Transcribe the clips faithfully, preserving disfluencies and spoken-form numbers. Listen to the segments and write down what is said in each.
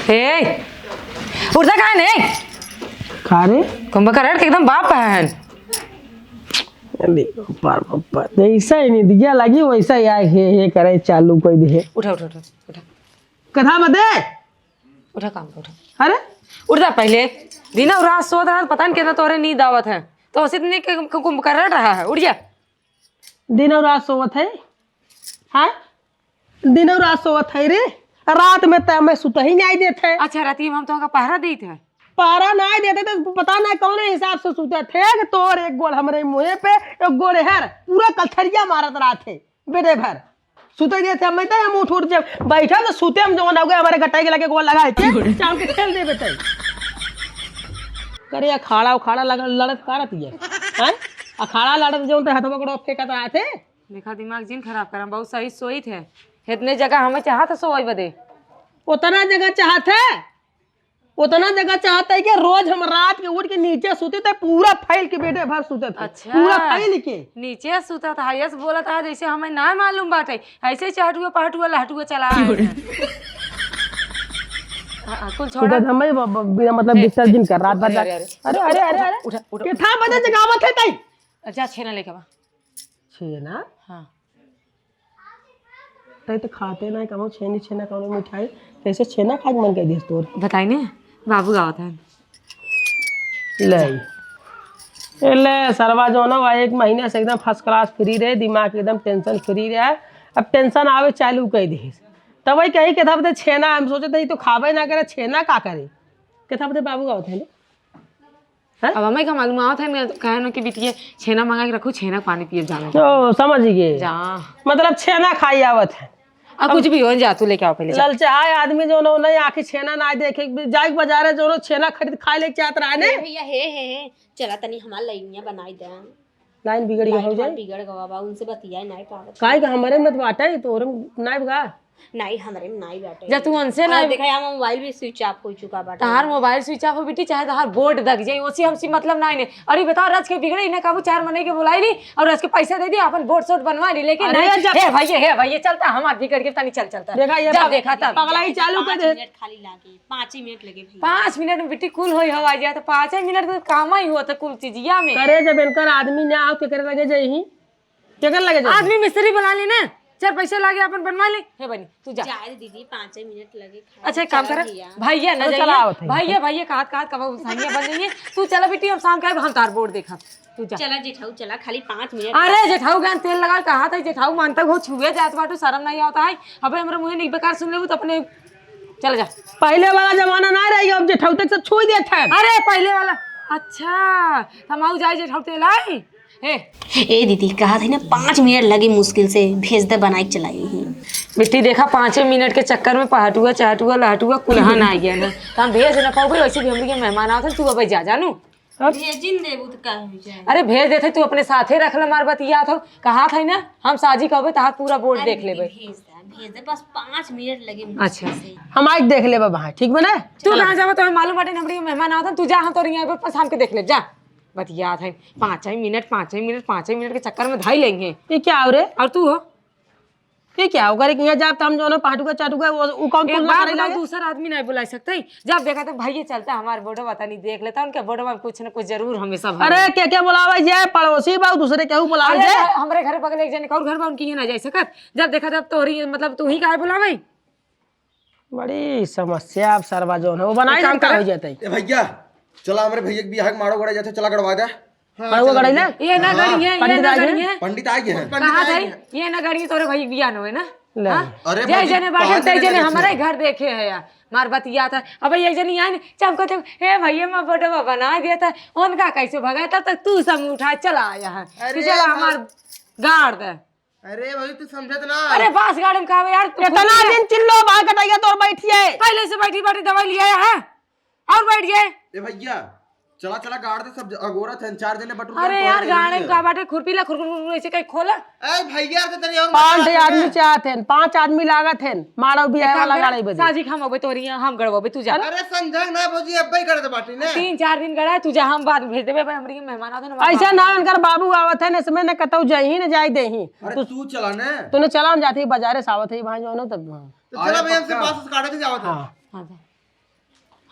हे, उठता काहे नहीं? का रे? कुंभकर्ण के एकदम बाप है। अरे बाप रे बाप, जैसा ही निदिया लगी वैसा ही आए हे हे करे चालू कर दे। उठा, उठा, उठा, उठा। कथा बदे? उठा काम पे, उठा। अरे? उठता पहले। दिन और रात सोत रहत, पता नहीं कितना तोरे नींद आवत है। तो उसे नहीं कि कुंभकर्ण रहा है, उठ जा। दिन और रात सोवत है? हाँ? दिन और रात सोवत है रे? रात में त हमें सुतही नहीं देत है। अच्छा, राती में हम तोहका पहरा देत है। पहरा नहीं देते तो पता नहीं कौन हिसाब से सुते थे कि तोर एक गोड़ हमरे मुँहे पे, एक गोड़ हर, पूरा कलथरिया मारत रहत है बेटे भर। सुते देत है, मैं तो हम उठ उठ जब बैठा तो सुते हम जवन हो गए हमारे गटाई के लगे गोड़ लगा है, चाम के खेल दे बेटे। करे अखाड़ा उखाड़ा लग लड़त कारत ये, हैं? अखाड़ा लड़त जवन ते हथवा गोड़ फेंकत रहत है। देखा, दिमाग जिन खराब करा, बहुत सही सोइत है। इतने जगह हमें चाहत है सोवई बदे। उतना जगह चाहत है, उतना जगह चाहत है कि रोज हम रात के उठ के नीचे सूते थे, पूरा फैल के बेटे भर सूते थे। अच्छा। पूरा फैल के। नीचे सूता था, यस बोला था, जैसे हमें ना मालूम बाटे, ऐसे चहटुआ पहटुआ लहटुआ चला आए हैं। हाँ, हाँ, कुल छोड़ा। सूते थे, हमें ब-, ब-, बिना मतलब ए, disturb जिन कर रात भर अरे, जाग-, अरे, अरे, अरे, अरे, अरे, अरे। उठा, उठा। कितना बजे जगावत है तई? जा छेना लेके बा। छेना? हाँ। तई तो खाते ना कहो छेनी छेना कौनो मिठाई, कैसे छेना खाए के मन कर दिस तोर? बताई ने, बाबू आवत है। ले। ए ले, सरवा जौन बा, एक महीना से एकदम first class free रहे, दिमाग एकदम tension free रहे। अब tension आवे चालू कर दिस। तब वही कही के था बते छेना, हम सोचे थे, "ई तो खाबे ना करे, छेना का करे?" के था बते बाबू आवत है ने? हैं? अब हमें का मालूम आवत है, मैं कहे न कि बिटिया छेना मंगा के रखू, छेना पानी पिए जावे। ओ, समझ गए। जा। मतलब छेना खाई आवत है। अब कुछ भी हो जा, तू लेके आओ पहले, जा। ललचाए आदमी जौन हो, नहीं आँखी छेना ना देखे, जाए के बाजारे जौन हो, छेना खरीद खाए लेके चाहत रहा ने। ए भैया, हे, हे, हे, चला तनी हमार लइनिया बनाई दे। लाइन बिगड़ गई हो लाइन जाए। बिगड़ गवा बा, उनसे बतियाए नहीं पावत। काहे का हमरे में तो बाटे, तोरे में नाई बा। नहीं, हमरे में नाई बाटे। जब तू उनसे और नाई देखा, यहाँ मोबाइल भी switch off हो चुका बाटे। तहार मोबाइल switch off हो बिटी, चाहे तहार बोर्ड दग जाए, ओसी हमसे मतलब नाई ने। अरे बताओ, रच के बिगड़े, इन्हें काबू चार मनई के बुलाई ली और रच के पैसा दे दी, अपन बोर्ड सोर्ड बनवा ली, लेकिन अरे नहीं। जब हे भैया, हे भैया, चलता हमार बिगड़ के तनी चल चलता। देखा, ये जब पग-, देखा तब। पगलाई चालू कर दे। पाँच मिनट खाली लागे, पाँच ही मिनट लगे भैया। पाँच मिनट में बिटी कुल होई हो आ जाए, तो पाँच ही मिनट में काम ही हुआ था कुल चीजिया में। करे जब इनकर आदमी ना आओ, केकरे लगे जाई ही? केकर लगे जाई? आदमी मिस्त्री बुला लेना, चार पैसे लागे अपन बनवा ले। हे बनी, तू जा। जाए दे दीदी, पाँच ही मिनट लगे खाए। अच्छा, एक काम चला कर, भैया। भैया ना अरे जाइए। चला आवत है। भैया, भैया, कहत, कहत कब साइया बन जाइए। तू चला बेटी, हम शाम के आए, हम तार बोर्ड देखा। तू जा। चला जेठाऊ, चला, खाली पाँच मिनट। अरे जेठाऊ, ज्ञान तेल लगा, कहा था जेठाऊ, मानता हो, छुए जात बाटू, शर्म नहीं आवता है। अबे हमरे मुँहे नहीं बेकार सुन लेबू तो अपने चल जा। पहले वाला जमाना ना रह गया, अब जेठाऊ तक सब छुई देत है। अरे पहले वाला, अच्छा, हम आऊ जाए जेठाऊ तेल आई। ए। ए दीदी, कहा था ना, पाँच मिनट लगी मुश्किल से, भेज दे बनाई के चलाई ही। बिट्टी देखा, पाँचे मिनट के चक्कर में पहटुआ, चहटुआ, लहटुआ कुल्हा ना आ गया ना, तो हम भेज ना पाओगे। वैसे भी हमरी के मेहमान आवत हैं, तू अब जा, जानू। अब भेजिन देबू तो का हो जाए? अरे भेज देते, तू अपने साथे रख ले, मार बतियात हो, कहा था ना, हम साजी कहबे, तहार पूरा बोर्ड अरे देख दीदी, लेबे। भेज दे, भेज दे, बस पाँच मिनट लगे मुश्किल अच्छा। से। हम आज देख लेबे वहाँ, ठीक बा ना? तू चलो। कहाँ जाबे, तुम्हें मालूम बाटे, हमरी के मेहमान आवत हैं, तू जा, हम तोर यहाँ पे शाम के देख ले, जा। बतियात है, पाँच ही मिनट, पाँच ही मिनट, पाँच ही मिनट के चक्कर में धाई लेंगे। ये क्या हो रे? और तू हो? ये क्या हो? ओकरे के यहाँ जाब त हम जौन पहाटुका चाटुका, वो, उ कौन एक तुलना बात करे बताओ, लागे? दूसर आदमी नहीं बुला सकते? जब देखा तो भैया चलता हमार बोर्डवा तनी देख लेता, उनके बोर्डवा में कुछ न कुछ जरूर हमेशा भरा अरे है। के के बुलावे जे पड़ोसी बा, दूसरे केहू बुलावे अरे जे? तो हमरे घर बगल एक जने के और घर बा, उनकी यहाँ ना जा सकत? जब देखा तब तोहरी, मतलब तू ही काहे बुलावे? बड़ी समस्या अब सरवा जौन है, वो बनाई एक काम देता करे। हो जाता है। ए भैया, चला हमरे भैया के बियाह के माड़ो गड़े जाते, चला गड़वा दे। हाँ, माड़ो चला गड़े भैया। ना? ये ना हाँ। गड़ी है, ये पंडित ना आ गए? गड़ी है। पंडित कहाँ आ गए भाई? हैं। ये ना गड़ी है, तोरे भाई के बियाह न होए ना? ले। हाँ? अरे जय भौजी, जने बाटे, पाँच तय मिनट जने लगे हमारे थे। घर देखे है यार। मार बतियात है। अब एक जनी आई न, चमको चम, "हे भैया, मैं बोर्डवा बना देता है।" उनका कैसे भगाए, तब तक तू सब उठा चला आया है। अरे कि चला भाई। हमार गाड़ दे। अरे भाई, तू समझत ना। अरे बांस गाड़े में का बा यार, तू इतना खुद दिन चिल्लो, बाल कटाइया तोर बैठी है। पहले से बैठी बैठी दवाई लिया है, और बैठ गए। ए भैया, चला चला गाड़ दे, सब अगोरत है, चार जने बटुर अरे यार, गाड़े में का बाटे, खुरपी ला, खुरपी ऐसे कहीं खोला। ए भैया, तो तनी और पाँच बता आदमी दे। चाहत हैं, पाँच आदमी लागत हैं, मारो भी एक आए काम वाला करा, गाड़े बजे। साजी खाम अबे तोरी यहाँ, हम गड़बो बे, तू जा। अरे संजय ना भौजी, अब्बे ही कर दे बाटी ने। तीन चार दिन गड़ा है, तू जा, हम बाद में भेज देबे भाई, हमरी के मेहमान आवत हैं ना, ऐसा ना, उनकर बाबू आवत है ना, इसमें न कतौ जाई ही, न जाई दे ही। अरे तू चला ने। तूने चला, हम जाते ही बाजारे से आवत है, भाई जो ना तब। तो चला अरे भाई, हमसे पक्का। पास उस गाड़े के जावत है। हाँ। हाँ, जा।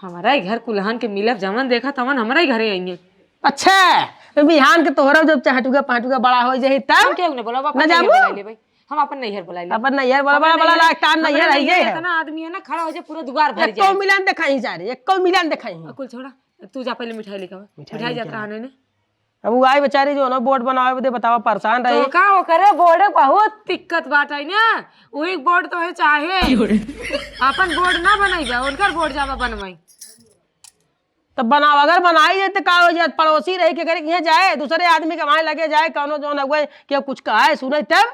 हमारा ही घर कुल्हन के मिलब, जवन देखा तवन हमारा ही घरे आइए। अच्छा, बिहान के तोहरा जब चहटुआ पहटुआ बड़ा हो जाई तब? हम केहू न बोलब, अपन न नैहर जाबू? बोला ले भाई, हम अपन नैहर बोला ले। अपन नैहर बोला, हमार बड़ा, बड़ा नैहर, लाख टान हमार नैहर है, नैहर ये है। इतना आदमी है ना, खड़ा हो जाए, पूरा दुआर भर एको जाए। मिलन देखाई जा रे, एको मिलन देखाई। आ, कुल छोड़ा, तू जा पहले मिठाई लेके आवा। मिठाई मिठाई लेके जात्रा आवा। आने ने। अब उ आई बेचारी जो ना बोर्ड बनावे बदे बतावा परेशान रही। तो का ओकरे बोर्ड बहुत दिक्कत बाटे ना, वही बोर्ड तो है चाहे। क्यों रे? अपन बोर्ड ना बनइबा, उनकर बोर्ड जाबा बनवाई। तब बनावा, अगर बनाई जाए तो का हो जाए, पड़ोसी रही के करे किहाँ जाए, दूसरे आदमी के वहाँ लगे जाए, कौनो जौन हुए, केहू कुछ कहे सुने तब।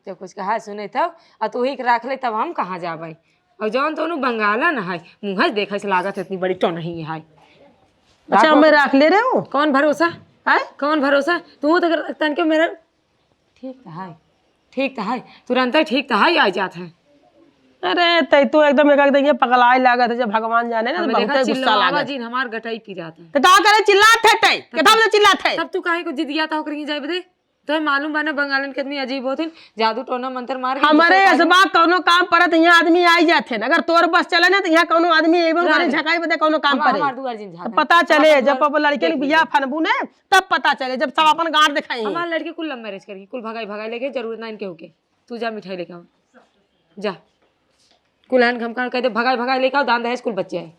जब कुछ कहा सुने तब, आ तू ही के राख ले तब हम कहाँ जाबे? और जौन तोनू बंगालन है, मुँह देखै से लागत है इतनी बड़ी टोनही है। अच्छा, राखो। हमें राख ले रहे हो? कौन भरोसा? हैं? कौन भरोसा? तू तो कर-, तन के मेरा ठीक तो है, ठीक तो है, तुरंत ही ठीक तो है, आ जात है। अरे, तै तो एकदम एक, एकदम ये पगलाए लागत है, जब भगवान जाने ना, तो हमें देखा बहुते गुस्सा चिल्लावा लागत। जिन हमार गटाई पी जात है। तो का करे, चिल्लात है तै? तब कितना बजे चिल्लात है? तब तू काहे को जिदिया था, ओकरे जाए बदे? तो मालूम बा ना, बंगालन के आदमी अजीब होत हैं, जादू टोना मंत्र मार के हमरे दूसरे ऐसे आदमी बात कौनो काम परत यहाँ आदमी आई जात है ना। अगर तोर बस चले ना तो यहाँ कौनो आदमी अइबो ना करे रे। झकाई बदे कौनो काम ना, परे। हमार दुआर जिन तो झाँके। पता चले, हमार जब दुआर अब लड़के देख बियाह लीजिए। फनबू ने, तब पता चले, जब सब अपन गांड देखाई। हमार लड़के कुल love marriage करी, कुल भगाई भगाई लेके जरूरत ना इनके होके। तू जा मिठाई लेके आओ, जा। कुल हन खमखान कह दे, भगाई भगाई लेके आओ, दान दहेज कुल बच्चे है।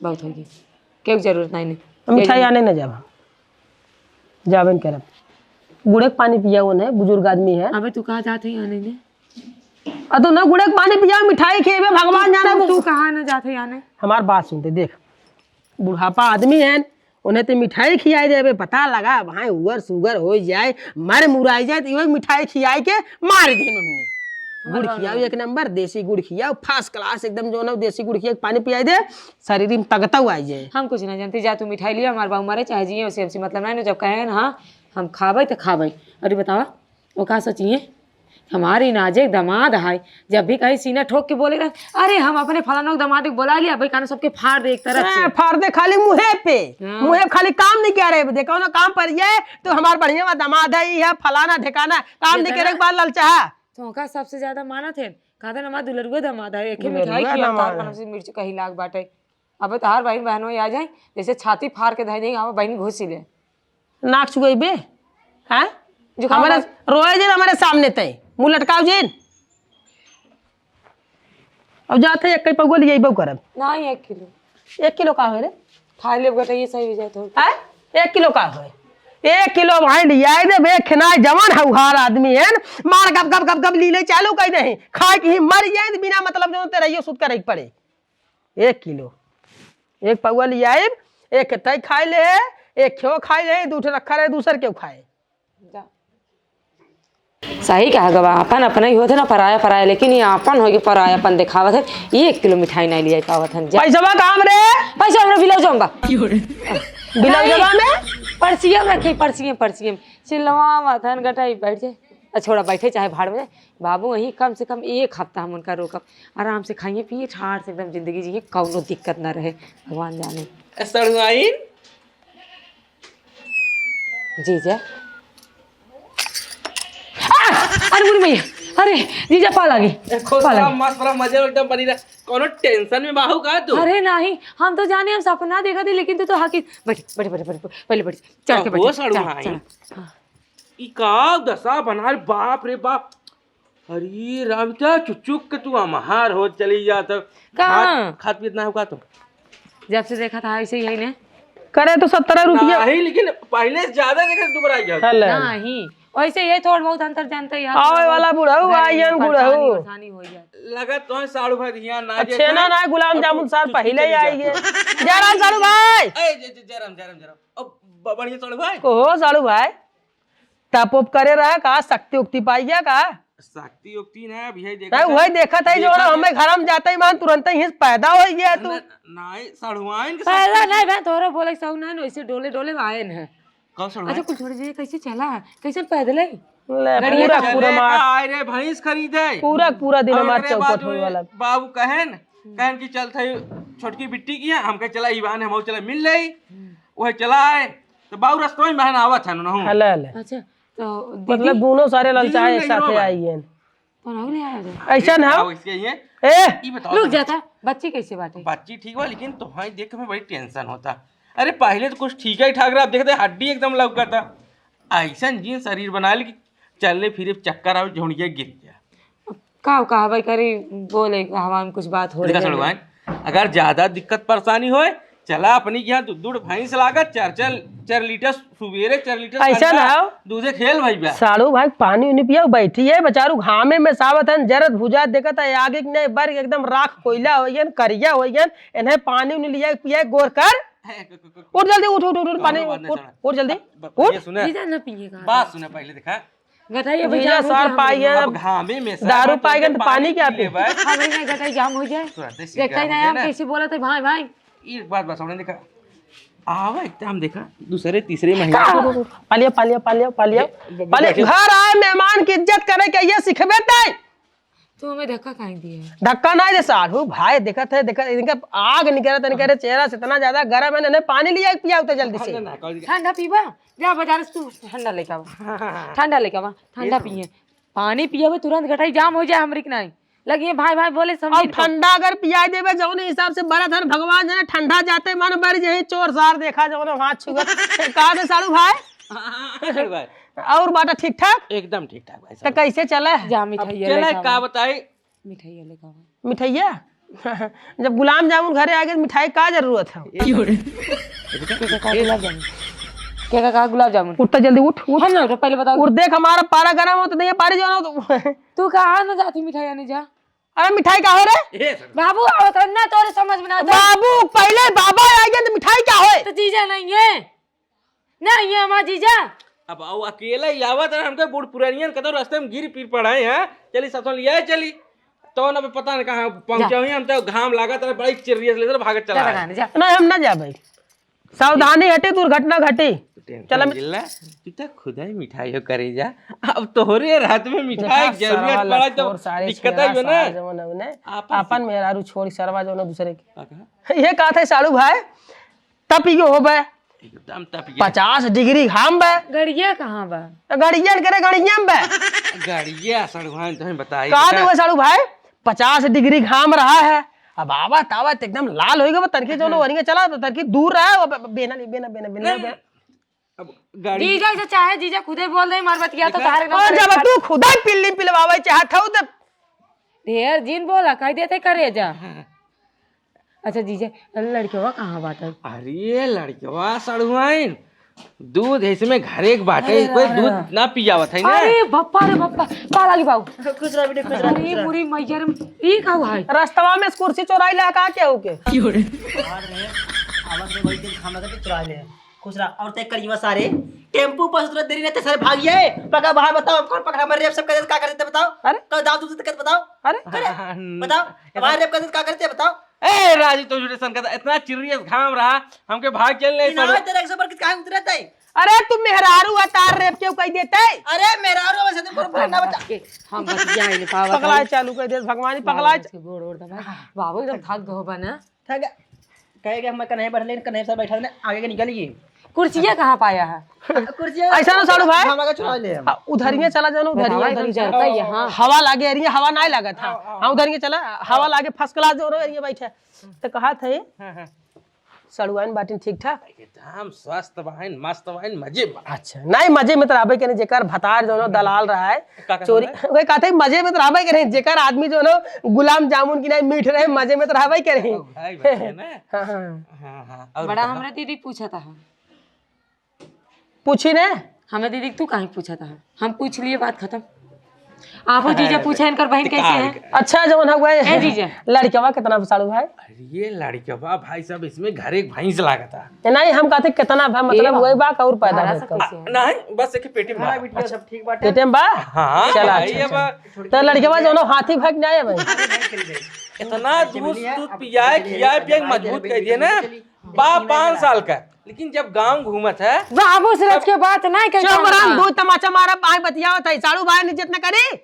बहुत होगी, केहू जरूरत नहीं, नहीं। हम मिठाई आने न जाब, जाबे न करब। गुड़े के पानी पिया वो नहीं, बुजुर्ग आदमी है। अबे तू कहाँ जात है आने ने? आ तू ना गुड़े के पानी पिया, मिठाई खेबे, भगवान जाने तू, वो। तू कहाँ न जात है आने? हमार बात सुनते, देख, बुढ़ापा आदमी है, उन्हें ते मिठाई खियाई देबे, पता लगा वहाँ उगर सुगर हो जाए, मर मुराई जाए, तो इहो मिठाई खियाई के मार देन उन्हें। गुड़ खियाओ एक नंबर, देसी गुड़ खियाओ, first class एकदम, जो ना देसी गुड़ खिया के पानी पियाई दे, शरीर में ताकत आई जाए। हम कुछ ना जानती, जा तू मिठाई लिया, हमार बाबू मरे चाहे जिए, उसे हमसे मतलब नहीं, जब कहे ना, हाँ, हम खाबे तो खाबे। अरे बतावा, वो का सोचिए? हमारी नाजे के दामाद है, जब भी कहीं सीना ठोक के बोले रहे, "अरे, हम अपने फलानों के दामाद के बोला लिया, भाई, कानों सबके फाड़ दे एक तरफ से।" ए, फाड़ दे खाली मुँहे पे, हाँ। मुँहे पे खाली काम नहीं किया रहे, देखो ना काम पर ये, तो हमार बढ़िया बा दामाद है, ये फलाना ढेकाना, काम ये नहीं करे दादा, के बाद ललचाहा। तो का सबसे ज्यादा मानत है, कहते ना, "हमार दुलरुआ दामाद है, एक ही दुलरुआ मिठाई खिया, दामाद तार है। कनम से मिर्च कहीं लाग बाटे।" अबे तोहार बहिन बहनोई आ जाए, जैसे छाती फाड़ के धइ देंगे, "आवा बहिन घुसी ले।" नाक चुगइबे? हैं? जुकाम हमारे बा। रोए जे हमारे सामने तय, मुँह लटकाओ जिन। अब जात है, एक कई पगुआ लियाइबो करब। नहीं, एक किलो। एक किलो का होए रे? खाई लेब गटइये सही हो जाए तो। हैं? एक किलो का होए? एक किलो भाई लियाई देबे, खेनाई जवान हउहार आदमी है न, मार गप गप गप गप लीले चालू कइ देही। खाए के ही मर जाए, बिना मतलब जो तेरा ये सुत करे के पड़े। एक किलो, एक पौआ लियाइब, एक तै खाए ले, एक खेवा खाए ले, दू ठे रखा रहे, दूसर केहू खाए। जा। सही कहा गवा, अपन अपना ही होत है ना पराया पराया, लेकिन ये अपन होके परायापन देखावत है। ये एक किलो मिठाई नहीं लिया पावत है। जा। पैसवा काम रे? पैसा हमरा बिलाउजवा में बा। बिलाउजवा में? पर्सिया में रखे, पर्सिया, पर्सिया में। चिल्लवा माथन गटाई बैठ जाए। आ, छोड़ा, बैठे चाहे भाड़ में जाए। बाबू वहीं कम से कम एक हफ्ता हम उनका रोकब। आराम से खाइए, पिए, ठाठ से एकदम जिंदगी जिए, कौनो दिक्कत ना रहे। भगवान जाने। ए, सड़ुआइन? जीजा। आ! अरे, बुढ़ी मैया, अरे, जीजा, पा लागी, ए, खुश पा रहा, लागी। मस्त रहा, मजे में एकदम बनी रहा। कौनो tension में बाहू का तू? अरे, नहीं, हम तो जाने, हम सपना देखा थे, लेकिन तू तो हकी-, बैठ, बैठ, बैठ, बैठ, पहले बैठ, चढ़ के कहो, बैठ, सड़ुआइन। चढ़, चढ़। हाँ। ई का दशा बना रे, बाप रे बाप। अरे राम, क्या चुचुक के तू अम्हार हो चली जात। का? खात, खात पीत ना हो का तू? जब से देखा था ऐसे ही है ने। करे तो सत्रह रुपया। नहीं, लेकिन पहले से ज्यादा देखे दुबरा गया। हले। नहीं, वैसे ये थोड़ बहुत अंतर जानते ही हैं। आवे वाला बुढ़ऊ, पढ़े आइयन में बुढ़ऊ। परेशानी, परेशानी हो जाए। लगा तो है साड़ू भाई ध्यान ना अच्छे देता। ना, ना, गुलाब अब जामुन तू सार चुचुक पहले ही चली आई जाता। है। जयराम साड़ू भाई। ए, जय, जय, जयराम, जयराम, जयराम। अब ब-, बढ़िया साड़ू भाई। कहो साड़ू भाई। तप उप करे रहा का? शक्ति उक्ति पाई गया का? शक्ति उक्ति ना, अब यही देखा नहीं, था। वही देखा था, जो देखा ना था। हमें घर में जाते ही मान तुरंत ही पैदा हो गया तू। न-, नहीं, सड़ुआइन के पैदा शक्ति नहीं, मैं तोहरा बोले सौ नहीं, वैसे डोले डोले आयन है। कौन सड़ुआइन? अच्छा, कुल छोड़ दीजिए, कैसे चला है? कैसे पैदल है? ले, गड़िया पूरा, का? पूरा चले मार। का आए रे भैंस खरीदे? पूरा, पूरा दिन और हमार एकरे बाद चौपट होए में वाला। बाबू कहन, कहन कि चल थे छोटकी बिट्टी की है, हमके चला ईवान, हम चला मिल ले। हम्म। वह चला आए, तो बाबू रस्तवा में बहन आवत है ना, हले, हले। अच्छा। तो मतलब दीदी? दोनों सारे ललचाए दीदी एक साथे आई हैं। कौन हो गया है? ऐसा ना हो। आओ, इसके ये। ए! ई बताओ रुक तो। जाता, बच्ची कैसे बाटे? बच्ची ठीक बा, लेकिन तुम्हारी देख के हमें बड़ी tension होता। अरे, पहले तो कुछ ठीक ही ठाक रहा, अब देखते हड्डी एकदम लौकता। ऐसा जीन शरीर बना ले कि चले फिरे चक्कर आवे, झुंडिया गिर जाए। का कहबे करी, बोले हवा में कुछ बात हो देखा रही है। सड़ुआइन, अगर ज्यादा दिक्कत परेशानी होए, चला अपनी के यहाँ दू, दू भैंस लागा, चार, चार, चार लीटर सुबेरे, चार लीटर ऐसा संझा, ना हो। दूधे खेल भई बा। साढ़ू भाई पानी उनी पिया, बैठी है बेचारू घामे में सावत हन, जरत भुजात देखत है, आगे के नहीं बर एकदम राख कोयला होइयन, करिया होइयन, इन्हें पानी उनी लिया पिया गोर कर। है, क-, क-, क-, उठ जल्दी, उठ, उठ, उठ, उठ, कौनो पानी, बात नहीं, उठ, सड़ुआइन। उठ जल्दी, ब-, ब-, उठ। ये सुने। जीजा ना पिएगा। बात सुने पहले, देखा। गटाई अब भैया जाम हो सार जाए पाई हमरे। है, अब घामे में सार दारू पाई गन तो पानी क्या पी पी? लेबे। हमरे नहीं गटाई जाम हो जाए। तुरंते सीधा देखता ही हो नहीं, जाए हम ना। कैसे बोलत है, भाई, भाई। एक बात बस, हमने देखा, आवा एकदम देखा, दूसरे, तीसरे महीने का? पालिया, पालिया, पालिया, पालिया। ये, ब-, ब-, पालिया, बैठे। घर आए मेहमान की इज्जत करे के ये सिखबे तय। तू हमें धक्का काहे दिए? धक्का ना दे साढ़ू भाई, देखत है, देखत, इनका आग निकलत है, इनके चेहरा से इतना ज्यादा गरम है, इन्हें पानी लिया पिया उतर जल्दी से। ना, ना, कौन ठंडा पीबा? जा बाजार से तू ठंडा लेके आवा। ठंडा लेके आवा, ठंडा पिए। पानी पियबे तुरंत गटाई जाम हो जाए हमरी के नाई। लगिए भाई भाई बोले समझी अब तो। ठंडा अगर पियाई देबे जौने हिसाब से बरत हन भगवान जाने ठंडा जाते मन बर जही चोर सार देखा जौने हाथ छुअत। का दे साढ़ू भाई? हाँ, हाँ, हाँ, साढ़ू भाई। और बाटा ठीक ठाक? एकदम ठीक ठाक भाई तो साहब। कैसे चला है? जा अब मिठाई चला लेके का आवा। बताई? मिठाई लेके आवा। मिठाइया? जब गुलाब जामुन घरे आ गए, मिठाई का जरूरत है? के का कहा गुलाब जामुन? के का कहा गुलाब जामुन? उठ तो जल्दी उठ, उठ। हम ना उठो, पहले बताओ। उठ देख, हमारा पारा गरम हो तो नहीं, पारी जाना हो तो। तू कहाँ ना जाती मिठाई आने जा? अरे मिठाई का हो रे? ए सर। बाबू, आवत है ना, तोरे समझ में ना आता। बाबू, पहले बाबा आ गए तो मिठाई का होए? तो जीजा नहीं है। नहीं, ये हमार जीजा। अब आओ, अकेला ही आवत है, हमके बूढ़ पुरानियन कतौ रास्ते में गिर पीर पड़ाए हैं। चली, साथ में लिया चली। तो ना पता न कहाँ पहुँचा जा। हुई, हम तो घाम लागत है, बड़ी चिर्रियस लेकर भागत चला जा, है। जा। नहीं, हम ना जाबे। सावधानी हटी, दुर्घटना घटी। टेंशन चला। जिल्ला, तू तो खुदा ही मिठाई हो करे जा। अब तोहरे रात में मिठाई देखा, की जरूरत सरवा पड़ा तो लखोर सारे दिक्कत छेड़ा है ना। सार जवन है उन्हें, आपन आपन से। मेहरारू छोड़ सरवा जवन है दूसरे के। का कहा? ये कहा था साड़ू भाई, तपि गयो होबे। एकदम तपि गया। पचास डिग्री घाम बे। गड़िया कहाँ बा? तो गड़िया न करे, गड़िया में बे। गड़िया सड़ुआइन तुम्हें बताई कहा बेटा। दे हुए साड़ू भाई, पचास डिग्री घाम रहा है। अब आवत, आवत एकदम लाल हो गया, तनकी जो लोग वहीं चला, तो तनकी दूर रहा, वो बे-, बेना नहीं, बेना, बेना, बेना, नहीं, बेना। अब गाड़ी जीजा से चाहे जीजा खुदे बोल दे, मार बतिया तो देखा? तारे और नंबर जब एक तू खुदा पिल्ली पिलवावे चाहत हो, तो ढेर जिन बोला, कह देते करे जा। हाँ। अच्छा जीजा, लड़कवा कहाँ बाटे? अरे लड़कवा सड़ुआइन, दूध इसमें घरे के बाटे, अरे कोई राम दूध राम। ना पियावत है ना। अरे बप्पा रे बप्पा, पा लागी बाबू। खुश रह बेटे, खुश रह, अरे खुश रह। मुरी मैया रे, ई का हुआ है? रस्तवा में कुर्सी चोराई ला का क्या हो के? की हो रे? आवत रहे, आवत रहे, वही दिन खाना के चुरा ले। खुश रह, और ते करियवा सारे, टेम्पू पर उतरत देरी रहते सारे भागिए। पका बाहर बताओ, कौन पकड़ा? हमारे रेप सब कर देते, का कर देते बताओ? अरे? कल दाव तुमसे तक बताओ। अरे? अरे, बताओ, हमारे रेप कर देते, का करते बताओ? ए, राजू, तो झूठे सन कहता, इतना चिर्रियस घाम रहा, हमके भाग चल नहीं इनार पड़े। तेरे एक सौ पर किस काहे उतरत है? अरे, तू मेहरारू है, तार रेप क्यों कह देते? अरे, मेहरारू, वैसे तुमको भरना बता। हम बतिया ही नहीं पावा पगलाए था। चालू कर दे, भगवान ही पगलाए बाबू च- से गोड़ ओड़ दबा। बाबू एकदम थक गो बा ना। थक, कहे के हम कन्हे बढ़ले, कन्हे से बैठा ने, आगे के निकल गई। कुर्सिया कहाँ पाया है? कुर्सिया ऐसा ना साड़ू भाई। हम आगे चुरा ले हम। हाँ, उधरिये चला जाओ ना, उधरिये, बतावा, उधरिये एकदम चला। जरता ही है, हाँ। हवा लागे, अरे हवा नहीं लागत, हाँ। हाँ, हाँ। हाँ, उधरिये चला, हवा लागे, first class जो रहे, ये बैठे। तो कहा थे, हाँ, हाँ। सड़ुआइन बाटिन ठीक ठाक? एकदम स्वस्थ बाहिन, मस्त बाहिन, मजे बा। अच्छा, नहीं, मजे में तो रहबे के नहीं, जेकर भतार जो ना दलाल रहा है, का कहत चोरी, है? वही कहते हैं, मजे में तो रहबे के नहीं, जेकर आदमी जो ना गुलाब जामुन की नहीं मीठ रहे, मजे में तो रहबे के नहीं। ओ, भाई, भाई, है ना? हाँ, हाँ। हाँ, हाँ। और बड़ा बताओ। हमरा दीदी पूछा था। पूछी ने? हमें दीदी, तू काहे पूछा था? हम पूछ लिए, बात खत्म। आपो जीजा पूछे, इनकर बहन कैसे है? अच्छा, जवन हउए। ए जीजा। लड़कवा कितना साल हुआ है? अरे, ये लड़कवा, भाई साहब, इसमें घर एक भैंस लागता। ए, नहीं, हम कहते कितना भा-, मतलब, ए बाबा। वही बा, और पैदा भरा भइल से का? कैसे है? नहीं, बस एक पेटी में हाँ, बा। बिटिया सब ठीक बाटे। पेटे में बा? हाँ, चला, भाई, अच्छा, ये अच्छा। बा। तो लड़कवा जवन हाथी भाग नहीं आए भाई। इतना दूध, दूध पियाए, खियाए, पियाए, मजबूत कर दिए ना। बा पाँच साल का, लेकिन जब गाँव घूमत है, बाबू सूरज के बात नहीं कहता चुप रह, हूँ। दो तमाचा मारा, आए बतियावत है, साड़ू भाई ने इज्जत न करी।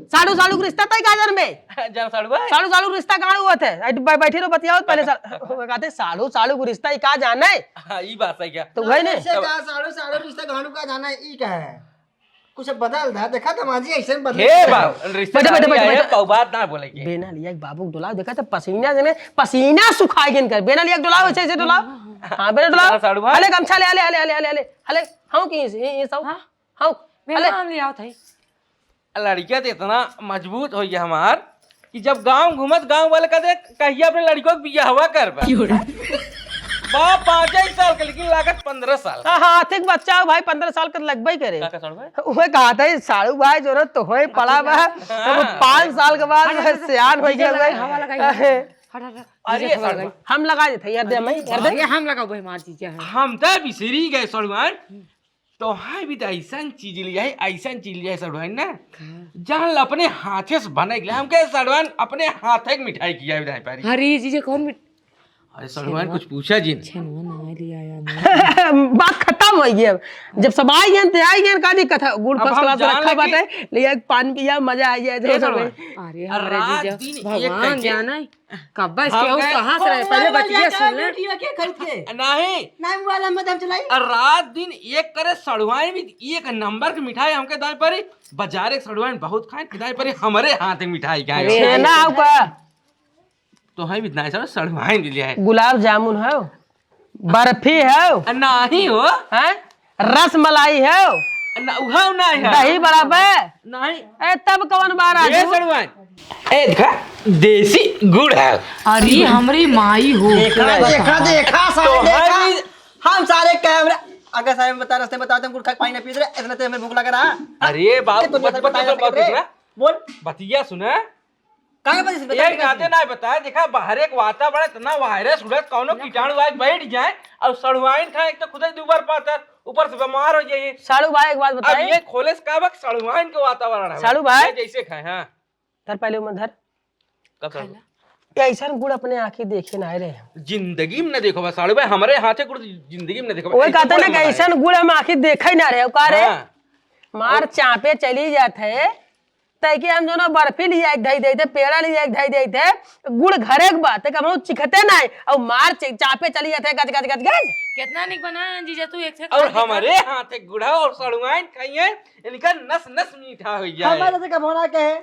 साड़ू, साड़ू के रिश्ता तय का जन में? जन साड़ू भाई? साड़ू, साड़ू के रिश्ता कहाँ हुआ थे? आई बै-, बैठी रहो, बतियावत पहले सा-, वो कहते, साड़ू, साड़ू के रिश्ता ही का जाने? हाँ, ई बात सही क्या? तो वही नहीं। ऐसे का साड़ू, साड़ू के रिश्ता गाड़ू का जाना है, ई का है? कुछ बदल दा, देखा दमाजी ऐसे बदल हे दे। बाबू, रिश्तेदारी बैठो, बैठो, आए, बैठो। बाबू बात ना बोले के। बेना लिया के बाबू के डोलाओ, देखा तो पसीना से ने, पसीना सुखा गया इनका। बेना लिया के डोलाओ, ऐसे, ऐसे डोलाओ। हाँ, बेना डोलाओ। साढ़ू भाई। अले गमछा ले, अले, अले, अले, अले, अले। अले, हाँ, की, ये, ये सब। हाँ। हाँ, मैं अले। काम ले आओ थाई। लड़किया तो इतना मजबूत हो गया हमार कि जब गांव घूमत, गांव वाले कहते, "कहिया अपने लड़कियों के बियाहवा करबा?" क्यों रे? बाप पाँचे ही साल के, लेकिन लागत पन्द्रह साल। हाँ, हाँ, ठीक बच्चा हो भाई, पन्द्रह साल का लगबे ही करे। का, का साढ़ू भाई? उहे कहा था, साढ़ू भाई जो ना तो होए पड़ा बा, हाँ। तब पाँच साल के बाद हट, हट, हट, सियान हो गया भाई। हवा लगाई। हट, हट, हट। अरे, DJ हवा साढ़ू लगाई। भाई। हम लगा देते यार, दे मैं, यार दे। ये हम लगाओ भाई, हमार चीजें हैं। हम तो बिसरी गए साढ़ू भाई। तो हाँ भी तो ऐसन चीज लिया है, ऐसन चीज लिया है साढ़ू भाई ना। हाँ। जान ला अपने हाथे से बने के लिए, हमके साढ़ू भाई अपने हाथे के मिठाई किया है विधाई पारी। अरे जीजा कौन मिठ-, अरे साढ़ू भाई छेनवा। कुछ पूछा जी ने। छेनवा ना लिया यार। बात खत्म हो गई अब। जब सब आई गए तो आई गए, का दिक्कत है? गुड़ अब first हम class जान रखा लगे। बाटे, ले एक पान पिया, मजा आ जाए, ए जो साढ़ू सब भाई। अरे अरे हमारे रात जीजा, दिन एक भगवान करके जाने। कब्बा इसके हम हो गए। कहाँ से रहे? पहले बतिया सुन ले। नहीं। नहीं, मोबाइल हम मत हम चलाई। और रात दिन एक करे सड़ुआइन भी, एक नंबर के मिठाई हमके दाएं परी। बाजार एक सड़ुआइन बहुत खाए, दाएं परी हमरे हाथ के मिठाई खाए। अरे, छेना हो का? तो है भी ना सर, सड़ुआइन भी लिया है। गुलाब जामुन हो, बर्फी हो। नहीं हो। हैं? रसमलाई हो। ना, उहौ नहीं है। दही बड़ा बे। नहीं। ए, तब कौन बा राजू? ए, सड़ुआइन। ए, देखा, देसी गुड़ है। अरे, हमरी माई हो। देखा, देखा, देखा, सारे तो देखा। हम सारे कैमरा, अगर सारे बता, रस्ते में बताओ, तुम गुड़ खा के पानी ना पी रहे, इतना तो हमें भूख लग रहा। अरे, बाबू, ये तो बत-, बत-, बता बत-, सकते बत-, रे। बत-, बोल। बतिया सुना। काहे बजे से एक बताए नाते नहीं? ना बताए, देखा, बाहरे के वातावरण इतना वायरस उड़त, कौनो कीटाणु आए बैठ जाए, और सड़ुआइन खाए, एक तो खुदे दुबर पातर, ऊपर से बीमार हो जाइए। साढ़ू भाई, एक बात अब बताई? ये खोले से का बा कि सड़ुआइन के वातावरण है। साढ़ू भाई? ये जैसे खाए, हाँ। धर पहले उमर धर। कब साढ़ू? खाला। ये ऐसन गुड़ अपने आँखी देखे ना रहे। जिंदगी में ना देखो बा, साढ़ू भाई, हमरे हाथे गुड़ जिंदगी में ना देखो बा। वही ऐसन कहते गुड़ ना हम कि बनाए। ऐसन गुड़ हम आँखी देखे ना रहे, का रे? हाँ। मार और चापे चली जात है। तैके हम जोनो बर्फी लिया एक धई देते, पेड़ा लिया एक धई देते, गुड़ घरे के बात है, कबहूँ चिखते नाहीं, और मार चे-, चापे चली जाते, गज, गज, गज, गज। कितना निक बनाए हैं जीजा तू, एक से और खा के हमरे खा। हाथ के गुड़ा और सड़ुआइन खाइए, इनका नस नस मीठा हो जाए। हमारे से कब होना कहे?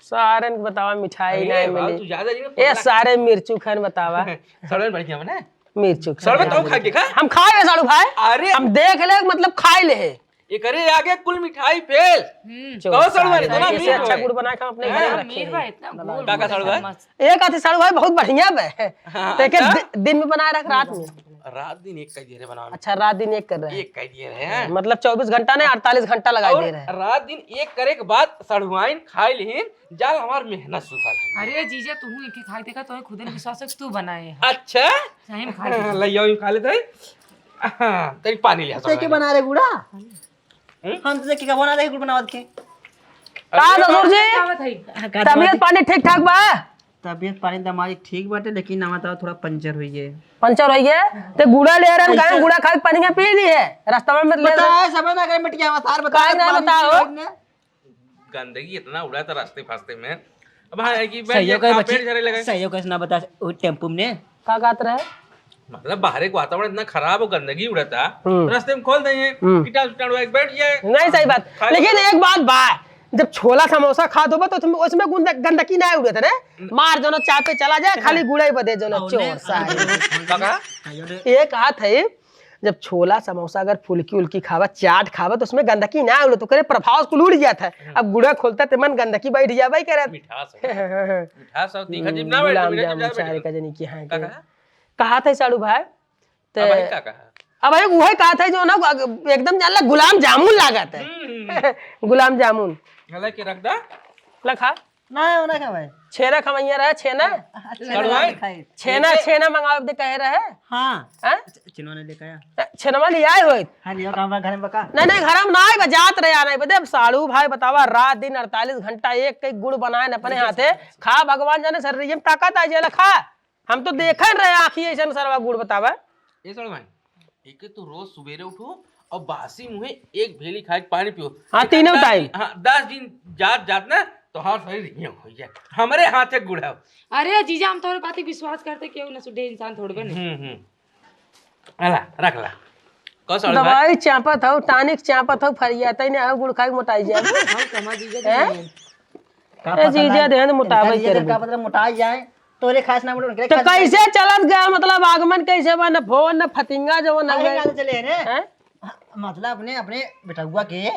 सारे ने बतावा मिठाई अरे नहीं बाबू, मिली। तू ज्यादा जी ना ए पगला। सारे मिर्चू खान बतावा। सड़ुआइन बढ़िया बने। मिर्चू खान सड़ुआइन बतावा। तो खा के खा। हम खाए हैं साढ़ू भाई। अरे। हम देख ले, मतलब खाए ले है। एकरे आगे कुल मिठाई फेल। हम्म। कहो साढ़ू भाई, सारे इतना ऐसे मीठ अच्छा होए। गुड़ बना के हम अपने घर में हाँ, रखे मीठ हैं। बा, इतना गुड़, का, का गुड़ साढ़ू भाई? मस्त। एक आथे साढ़ू भाई बहुत बढ़िया बे। हाँ, तेके अच्छा? दि-, दिन में बनाए रख रात में। रात दिन एक कर दिए रहे बनावे। अच्छा, रात दिन एक कर रहे हैं। एक कर दिए रहे हैं। मतलब चउबीस घंटा नहीं, अड़तालीस घंटा लगाई दे रहे हैं। रात दिन एक करे के बाद सढ़ुआइन खाए लिहिन, जाल हमार मेहनत सुफल है। अरे जीजा, तू ही इनके खाए देखा, तो खुद विश्वास है कि तू बनाए है। अच्छा? सही में खाए देखा। लइया भी खा लेते हैं। हाँ, तनी पानी लिया तो के बना रहे गुड़ा? हम्म? हम तो देख के कबो ना देखे गुड़ बनावत के। का ससुर जी? का बात है? तबियत पानी ठीक ठाक बा? तबियत पानी त हमारी ठीक बाटे, लेकिन हमार तवा थोड़ा पंचर होई गए। पंचर होई गए? ते गुड़ा ले रहन, ऐसा काहे गुड़ा खा के पानी का पी ली है? रास्ता में मत ले बताओ, जा। सब ना करे मिटिया, सार बताओ, काहे ना पानी बताओ? पी लेना। गंदगी इतना उड़ा था रास्ते फास्ते में। अब हाँ है कि बैठ सहयोग गया, का बच्ची, पेट झरे लगे। सहयोग का ना बता, वो टेम्पो में। का कहत रहे? मतलब बाहरे के वातावरण इतना खराब हो, गंदगी उड़ता, हम्म। रास्ते में खोल देंगे, हम्म। कीटाणु उटाणु आके बैठ जाए। नहीं, सही बात। खा लेकिन लो। एक बात बा, जब छोला समोसा खात होबा तो तुम उसमें गुंद-, गंदगी ना उड़त है ना? न- मार जो ना चापे चला जाए, खाली गुड़ाई बदे जो ना और चोर ने- सारे। का कहा? ये कहा था, जब छोला समोसा अगर फुल्की उल्की खावा, चाट खावा तो उसमें गंदगी ना उड़त, तो करे प्रभाव कुल उड़ जात है। हम्म। अब गुड़ा खोलता ते मन गंदगी बैठ जावे ही करत। मिठास है। मिठास और तीखा जीभ ना बैठे, गुलाब मिठास जामुन ज्यादा बैठे। सारे का जनी की हाँ का के। कहा? कहा था साड़ू भाई? ते अब भाई का कहा? अब भाई उहे कहा था जो ना एकदम जान ला गुलाब जामुन लागत है। हम्म, हम्म। गुलाब जामुन। हालांकि रख दा। लखा। ना, ना खा भाई। छेना खवैया रहे, छेना। अच्छा, सड़वाई? ना खाई। छेना, छेना मंगावे दे कहे रहे। हाँ। हाँ? च-, चिनवा ने लेके आया। छेनवा ले आए होइत। हाँ, लियो, काम घर में बका। नहीं, नहीं, घर में ना आए, बजात रहे, आना बदे। अब साड़ू भाई बतावा, रात दिन अड़तालीस घंटा एक, एक गुड़ बनाए न अपने हाथे। खा, भगवान जाने शरीर में ताकत आ जाए, खा। हम तो देखन रहे आँखी ऐसन सरवा गुड़ बतावा। ए सड़वाई, एके तू रोज सुबेरे उठो और बासी मुँहे एक भेली खाए के पानी पियो। हाँ, एकर तीनों दस टाइम। दिन, हाँ, दस दिन जात, जात ना तोहार शरीर हियाँ हो जाए। हमरे हाथे गुड़ है। अरे जीजा, हम तोहरे बात विश्वास करते, केहू ना सुधे इंसान थोड़बे नहीं। हम्म, हम्म। अला, रख ला। कौन साड़ू भाई? दवाई चापत हौ, टॉनिक चापत हौ, फरियातै ना हौ, गुड़ खाइ के मोटाइ जाए। हम कमा जीजा हैं? देंगे। का ए पता जीजा ना, देहन मोटावे इनका जीजा के देहन का पता मोटाइ जाए, तोरे खास ना मोटे, उनके तो खास कैसे चलत गया, मतलब आगमन कैसे बा, न फोन, न फतिंगा, जवन काहे हवे। ना चले रे? हैं? मतलब अपने, अपने बेटउआ के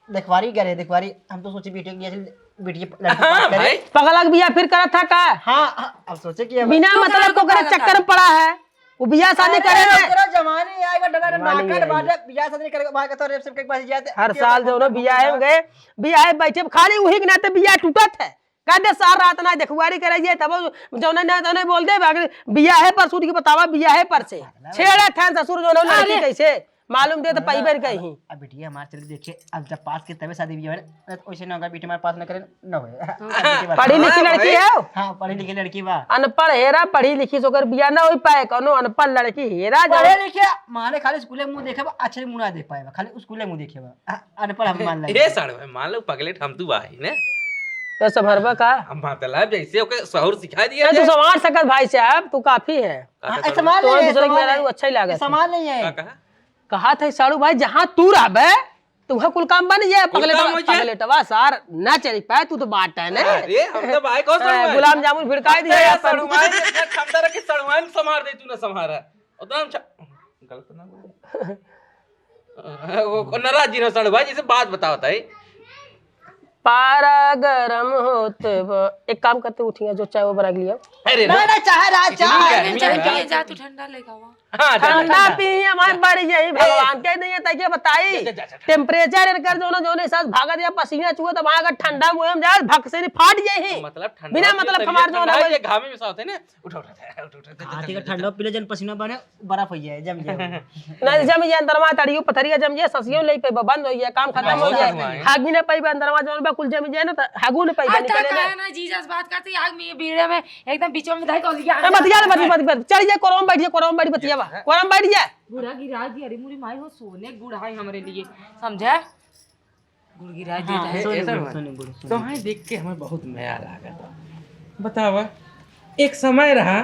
देखवारी करे, देखवारी। हम तो सोचे बेटी के बियाह से, बेटी के लड़की हाँ, पास करे। भाई। पगला के बियाह फिर करत था का? हाँ, हाँ, अब सोचे कि अब बिना तू मतलब कहाँ को करे पगला चक्कर था? में पड़ा है। वो बियाह शादी अरे, करे ना। ओकरा जमाने आए बा, डरा, डरा, जमाने नाटक आए बा। बाटे, बियाह शादी करे, वहाँ के तो रेप सेप के पास जाते, हर साल जौनो बियाह में गए, बियाह में बैठे, खाली उही के नाते बियाह टूटत है। कहते सार रात ना देखवारी करे जाए, तब जौने ना तौने बोल दे, बाकी बियाह है पर सूट के बतावा, बियाह है पर से। छेड़े थे ससुर जौनो लड़की अरे। कैसे? मालूम दे तो अरे, पैबे न कहीं। अब बिटिया हमार चल देखे, अब जब पास के तबे शादी बियाह है, वैसे ना होगा, बेटी हमारे पास न करे, न होए। पढ़ी लिखी हाँ, लड़की भाई। है? हाँ, पढ़ी लिखी लड़की बा। अनपढ़ हेरा, पढ़ी लिखी से ओकर बियाह ना हो पाए, कौनो अनपढ़ लड़की हेरा जाओ। पढ़े लिखे, माने खाली स्कूले मुंह देखे बा, अच्छे मुंह ना देख पाए बा, खाली स्कूले मुंह देखे बा। अ-, अनपढ़ हम मान ए, लगे। साढ़ू भाई, मान लो पगलेट हम तू भाई ने। तो संभरबा का? हम मतलब जैसे ओके सहूर सिखा दिया ए, तू जाए। संभार सकत भाई साहब, तू काफी है। का हाँ, कहत ऐसा साढ़ू? मान तो नहीं है, दूसरे के सामान मेहरारू नहीं। अच्छा ही लागत है। सामान नहीं है। का कहा? कहा था साढ़ू भाई, जहाँ तू रहबे, तो वह कुल काम बन जाए। कुल पगलेटवा, काम हो जाए। पगलेटवा सार ना चली पाए, तू तो बात है ना। अरे, हम तो भाई को ए, सड़ुआइन। गुलाब जामुन भिड़काई हम तो दिया यार अपन। सड़ुआइन, इतना क्षमता रखे, सड़ुआइन संभार दे, तू ना संभारा। उतना हम छ-, गलत ना बोले। वो, वो नाराज जी ना सड़ुआइन, जैसे बात बतावत है। पारा गरम होत बा। एक काम करते, उठिया जो चाय वो बना के लिया। अरे, ना, ना, चाहे रात, इतनी चाहे। गर्मी चाहे में। पिए, जा तू ठंडा लेके आवा। हाँ, जा, जा, ठंडा जा। पी, हमारे बारी यही ए। भगवान के नहीं है, ताकि बताई। जा, जा, जा, जा। टेम्परेचर इनकर जो ना, जो ना, साथ भागत या पसीना चुआ, तब आगे ठंडा मुँह में जाए, भक से नहीं फाट जाए ही। मतलब ठंडा बिना पी, मतलब तबीयत हमार जो ठंडा ना है, हो ये घामे में साथ है ना। उठो, उठो, उठो, उठो, उठो, हाँ, उठो, ठीक है, उठो, ठंडा उठो। पीले जन पसीना बने, बर्फ हो जाए, जम जाए। नहीं, जम जाए, अंदर में तड़ियो पथरिया जम जाए, ससियो ले पे बंद हो जाए, काम खत्म हो जाए। हाँ, हाँ। हाग भी ना पाइबे, अंदर में जौन बा कुल जम जाए ना, तो हागू ना पाइबे, हाँ, निकले का ना। है ना, जीजा से बात करते, आग में ये भीड़ में एकदम बीचों में धर के लिया। ए, बतिया ले, बतिया, बतिया, बतिया। चढ़ जाए, कोरवा में बैठ जाए, कोरवा में बैठ, बतिया बा। कोरवा में बैठ जाए। बूढ़ा गिरा दिया, अरे मोरी माई हो, सोने गुड़ है हमरे लिए, समझा? गुड़ गिरा हाँ, देता है। ए, ए, सर, सुनिए, बोलो, सुनिए। तोहाई देख के हमें बहुत मया लागत बा। बतावा, एक समय रहा,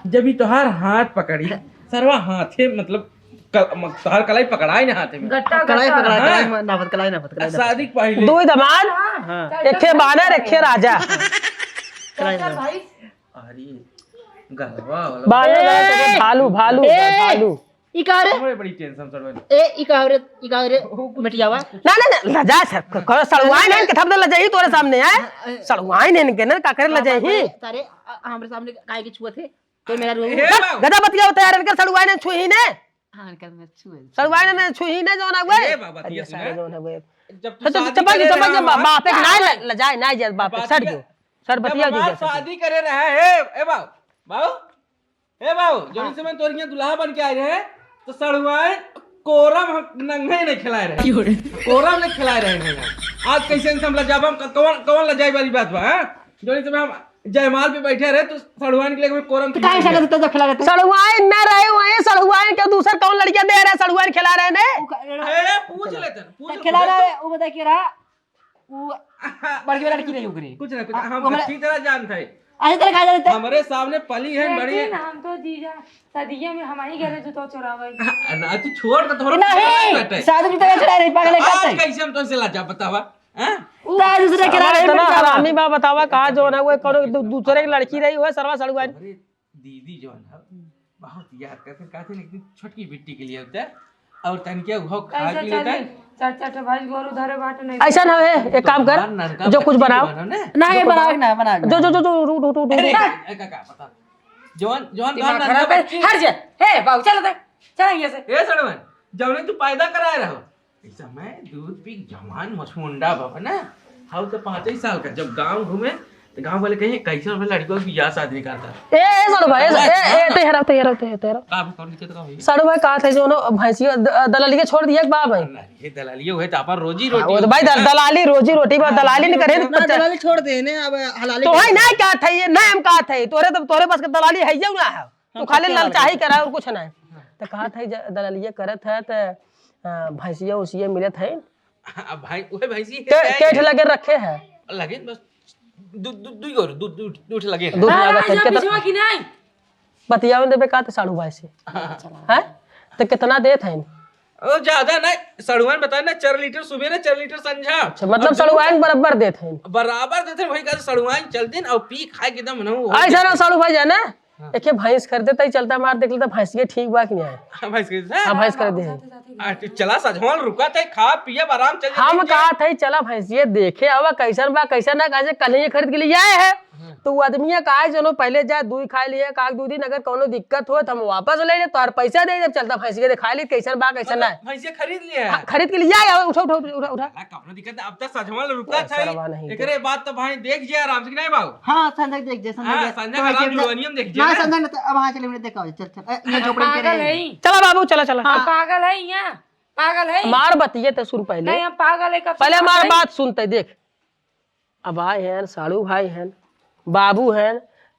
जब ई तोहार हाथ पकड़ी, सरवा हाथे, मतलब, कल-, म-, तोहार कलाई पकड़ाई ना हाथे में। गट्टा, कलाई गट्टा। पकड़ाई, हाँ। कलाई में नापत, कलाई नापत, कलाई नापत। शादी के पहिले। दो दमाद, हाँ। एक खे बानर, एक खे राजा। कलाई नापत। भाई। अरे, गलवा वाला। बानर, ए! भालू, भालू, ए! भालू। ई का रे? हमरे बड़ी टेंशन सड़ुआइन। ए, ई का रे? ई का रे? ओ, कुछ मिटियावा। ना, ना, ना, लजा से, क-, क-, सड़ुआइन है, के थप दे लजाई तोरे सामने, हैं? हाँ, ए, सड़ुआइन है इनके ना, का करे लजाई? तारे, अ, हमरे सामने काहे के छुअत है? तो मेरा रो-, ए, बस, बाबू। गधा बतिया होता है यार, इनके सड़ुआइन है, छुई ने। हाँ, इनके मैं छुए। सड़ुआइन ने छुई ने, जौन है, ए, बाबा, अरे, ये सारे सुना। जौन है। जब तू तो, तो शादी चपक, करे चपक, रहा जब बा-, हमार, बाप एक ना ल-, लजाए, ना जब बाप एक, बाप सड़ के। गयो। सर, जब बतिया हमार दीजिए, सर। शादी करे रहा है, ए, ए, बाबू, बाबू, ए बाबू, जौन हाँ। समय तोर हियां दुल्हा बन के आए रहे, तो सड़ुआइन कोरम हम नंगे नहीं खिलाए रहे। क्यों रे? कोरम नहीं खिलाए रहे हैं। आज कैसे इनसे हम लजाब, हम क-, कौन, कौन लजाई वाली बात बा, हाँ? जौन समय हम जयमाल पे बैठे रहे, तो सड़ुआइन के लिए हमें कोरम तो काहे खिलाए साले रहे। तो खिला रहे थे? सड़ुआइन ना रहे वहीं, सड़ुआइन के दूसर कौन लड़कियां दे रहे, सड़ुआइन खिला रहे ने? वो ख-, ए, पूछ लेते हैं, पूछ तो लेते खिला हैं। रहे, वो बता के रहा, वो बड़की वाला लड़की रही ओकरे। कुछ ना, कुछ, हाँ, हम वो हमरे अच्छी तरह जानत है। अच्छी तरह कहा जानत है। हमरे सामने पली है, बड़ी है। लेकिन हम तो जीजा, सदिया में हमारी घर जूता चोरावे। हाँ, ना, तू छोड़ के तोहरा नहीं, कुछ नहीं करते। शादी जूता चोरा रही, पागल है, आज करते। कैसे हम तुमसे लजा बतावा? हाँ? तो आज दूसरे के साला रहे, इतना बेटा। हरामी बा, बतावा, कहाँ जो ना, वो कोनो दू-, दूसरे की लड़की रही, वो सरवा सड़ुआ। अरे, दीदी जौन है, बहुत याद करते, कहते ना, एक दिन छोटकी बिट्टी के लिए होता है, और तनिके वो खा कैसे पी लेता है। चली? चार, चार ठो भैंस गोरू धरे बाटे नहीं। ऐसा ना है, एक काम कर, तोहार ननका जो कुछ बच्ची बनाओ। बनो ना। नहीं, जो कुछ बनाओ बनाओ। ना, बनाओ, जो, जो, बनाओ। जो, जो, रू, रू, रू, रू, अरे, रू। ए, का, का, बता। जौन, जौन दिमाग तोहार ननका खराब है। बच्ची हट जा। हे, बाबू, चल दे। चल यहाँ से। ए, सड़वन, जौने तू पैदा कराए रहो, इस समय दूध पी के जवान मछमुंडा बाबा ना, हाउ तो पाँच ही साल का, जब गांव घूमे, तो गांव वाले कहिए, "कैसे हमें लड़कियों की बियाह शादी नहीं करता?" ए, ए, सड़ू भाई, ए, ए, ए, तेहरा, तेहरा, तेहरा, तेहरा। का भी कौन दिक्कत का भाई? सड़ू भाई, कहा थे जो ना, भैंसिया द-, दलालिया छोड़ दिया कि बा भाई? अरे, ये दलालिया हुए तो अपन रोजी हाँ, रोटी वो तो भाई, होता है दल-, ना। दलाली, रोजी रोटी बा, हाँ, दलाली नहीं करे, ना, बच्चा। दलाली छोड़ दे ने, अब हलाली ना, करे। ना, क्या था ये, ना, हम कहा थे, तोरे तो, तोरे बस के दलाली है, ये ना है। तू हम खाली सबके ललचाही अलग करा और कुछ नहीं। हाँ। तो कहा था, ज-, दलालिया करत है, तो, अ, भैंसिया उसिया मिलत है। अब भाई, वही भैंसी है, के-, क्या केठ है? लगे रखे है। लगे बस दू, दू, दू गो, दू, दू, दू ठे लगे हैं। दू ठे हाँ, लगे हैं। राजा कितना पिछवा की नहीं? बतियावे देबे का तो साढ़ू भाई से। हाँ। हैं? तो कितना देत हैं? ओ, ज्यादा नहीं, सड़ुआइन बताए ना, चार लीटर सुबेरे, चार लीटर संझा। अच्छा, मतलब अब जो सड़ुआइन बराबर देत हैं। बराबर देत हैं, वही कहते सड़ुआइन चल दिन और पी खाए के एकदम न हो ऐसा ना जाए। साड़ू भाई जाना, हाँ। एक भैंस खरीदे तई चलता मार देख लेता, भैंस के ठीक बा कि नहीं? हाँ, भैंस के, हाँ, भैंस खरीदे हैं। आ, तो चला सजमल रुका थे, खा पिए आराम चल हम जाए। कहा थे चला भैंसिए देखे आवा कैसन बा कैसन ना, कैसे कल ही खरीद के लिए आए हैं। हाँ। तो वो आदमी का है जनो पहले जाए दूध खाए लिए, का दू दिन अगर कोनो दिक्कत हो तो हम वापस ले ले, तोहर पैसा दे, जब चलता भैंसिए दिखा ली कैसन बा कैसन ना। भैंसिए खरीद लिए हाँ, है। खरीद के लिए आए, आवा, उठा उठा उठा उठा। अरे, कौनो दिक्कत नहीं, अब तो सजमल रुका था। सरवा नहीं एकरे बाद तो भाई देख जे आराम से कि नहीं बाबू? हाँ, संजय देख जे, संजय हाँ, देख। संजय तो आराम ऐसे लुआनियम देख जे ना, ना। संजय ने तो अब हाँ चले, मैंने देखा, चल, चल। ए, ये झोपड़ी के पागल रहे। है। चला बाबू, चला, चला। हाँ। पागल है यहाँ, पागल है। मार बतिये तो सुन पहले। नहीं, हम पागल है, कब से पहले हमार पागल है? बात सुनते देख। अब आए हैं, साड़ू भाई हैं, बाबू हैं,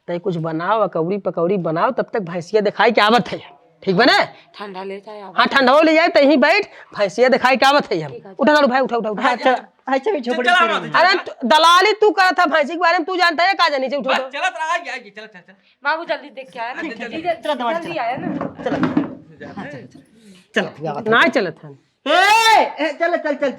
तय कुछ बनाओ, अकौड़ी पकौड़ी बनाओ, तब तक भैंसिया दिखाई के आवत है, ठीक बने? ठंडा ले जाए, हाँ, ठंडा ले जाए, तहीं बैठ, भैंसिया दिखाई के आवत है हम। ठीक है। उठा साड़ू भाई, उठा, उठा, उठा। हाँ, चल, अच्छा, भी झोपड़ी चल, चल, चल। अरे, तू, दलाली तू करत है, भैंसी के बारे में तू जानता है, का जानी, उठा, बस, उठा। चलत रहा, आइए, आइए, चलत, चलत, चलत। बाबू जल्दी देख के आया ना, चल, चल, जल्दी, चल, चल, जल्दी चल। आया ना। चल, हाँ, चल, चल, चल, चल, चल, चल। ना चलत है। ए, ए, चल, चल,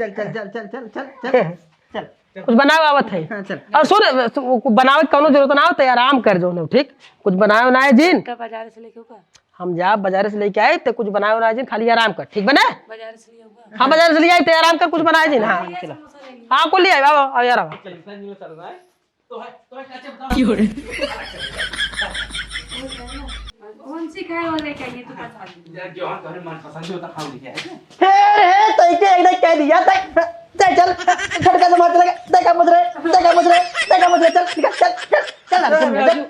चल। चल। कुछ बनावे आवत है। हाँ, चल। और सुन, तू बनावे के कौनो जरूरत ना हो, तो आराम कर जो ना, ठीक? कुछ बनावे ना है जिन। का बाजार से लेके होगा? हम जा बाजार से लेके आए, तो कुछ बनावे ना है जिन, खाली आराम कर, ठीक बने? बाजार से ले होगा? हाँ, बाजार से ले आए, तो आराम कर, कुछ बनाए जिन, हाँ। ले आए, चलो। समोसा ले लिए। हाँ, कुल ले आए, आओ, आओ यार, आओ। चल, इंसान जी में चल रहा है। तो है, तो है, क्या चलता है? क्यों रे? कौन सी खाए वाले का ये तो बता दो। यार, जो हाँ, तुम्हारे मनपसंद होता, खाओ, लेके आए। हे, हे, तै के एक कह दिया, तै, तै चल, छटका से मार लगा, तै का मुझ रहे, तै का मुझ रहे, तै का मुझ रहे, चल, निकल, चल, चल, चल, चल, चल, चल।